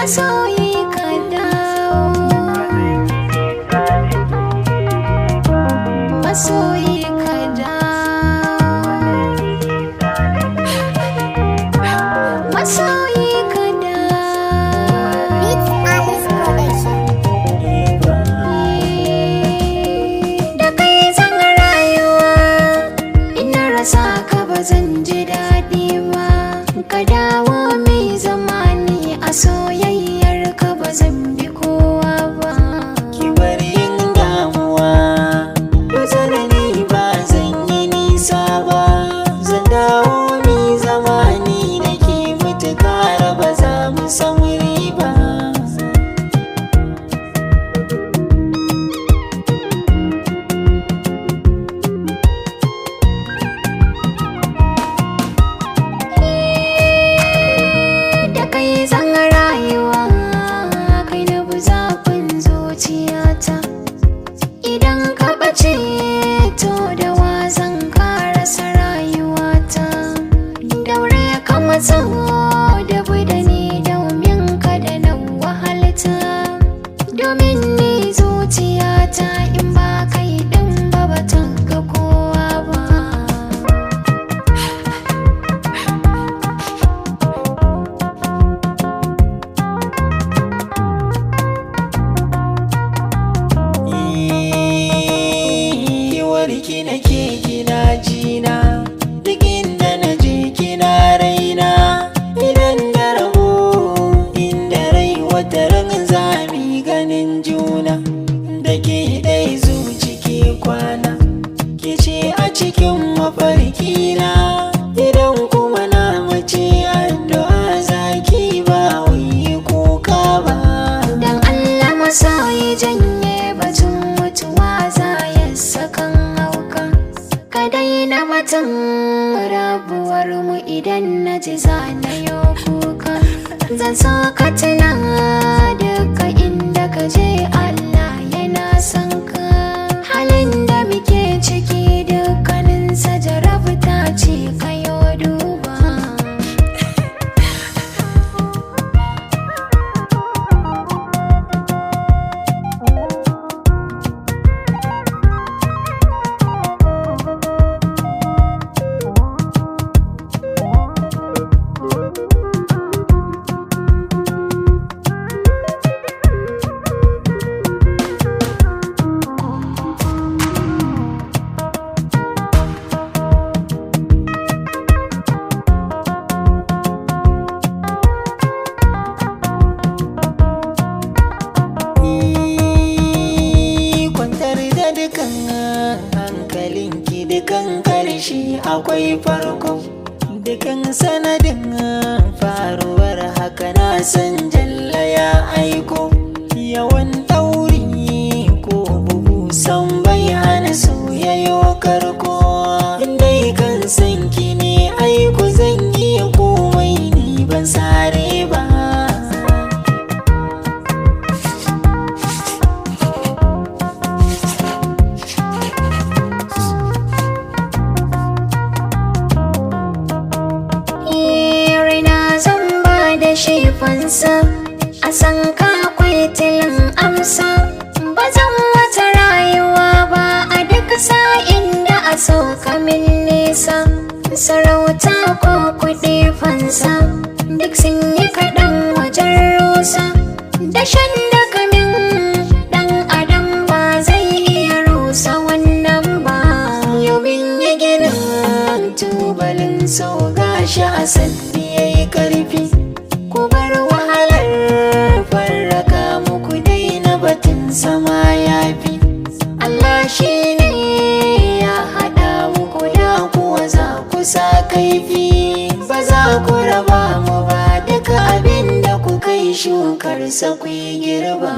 Masoyi ka dawo. Masoyi ka dawo. Masoyi ka dawo. Beat Alice Production. Da kai zan rayuwa, ina rasa ka ba zan ji daɗi ba. Ka dawo mai zamani a soyayyar ka ba zan bi kowa ba. Ki bar yin damuwa, tsanani ba zan yi nisa ba. Zan dawo mi zamani da ke, mutuka ba za mu samu riba. Da kai zan rayuwa, kai na bi zafin zuciyata. Idan ka ɓace, to da wa zan karasa rayuwata? Daure ka matsa da da ni domin ka da na wahalta. Domin ni zuciyata in ba kai ɗin ba ba ta ga kowa ba. Warki nake kina jina, duk inda na je kina raina. Idan da rabo inda rai, wata ran zami ganin juna. Da ke dai zuci ke kwana, ke ce a cikin mafarkina. Idan kuma na mace, addu'a zaki ba wai kuka ba. Dan Allah masoyi, janye batun mutuwa, za ya sakan hauka. Ka daina batun rabuwar mu, idan na ji za na yi kuka. Zan so ka tuna duka inda ka je Allah yana son ka. Halin da muke ciki dukkaninsa jarabta ce, kayo duba. Kwantar da dukan hankalinki, dukan karshe akwai farko. Dukan sanadin faruwar haka na san jalla ya aiko. Yawan ɗauri ko bugu san bai hana soyayyo karko. Indai kan san ki ne, aiko zan iya komai, ni ban sare ba. Raina zan ba da shi fansa, a san ka akwai tilin amsa. Ba zan wata rayuwa ba a duk sa'in da a so ka min nisa. Sarauta ko kuɗi fansa, duk sun yi kaɗan wajen rusa. Dashen da kamin ɗan adam ba zai iya rusa wannan ba. Yomin ya gina tubalin sau, gashi a sanni ya yi karfi. Ku bar wahalar farraka muku, daina batun sama yafi. Allah shi ne ya haɗa muku, da kuwa za ku sa kaifi. Ba za ku raba mu ba, duka abin da ku kai shukar sa ku yi girba.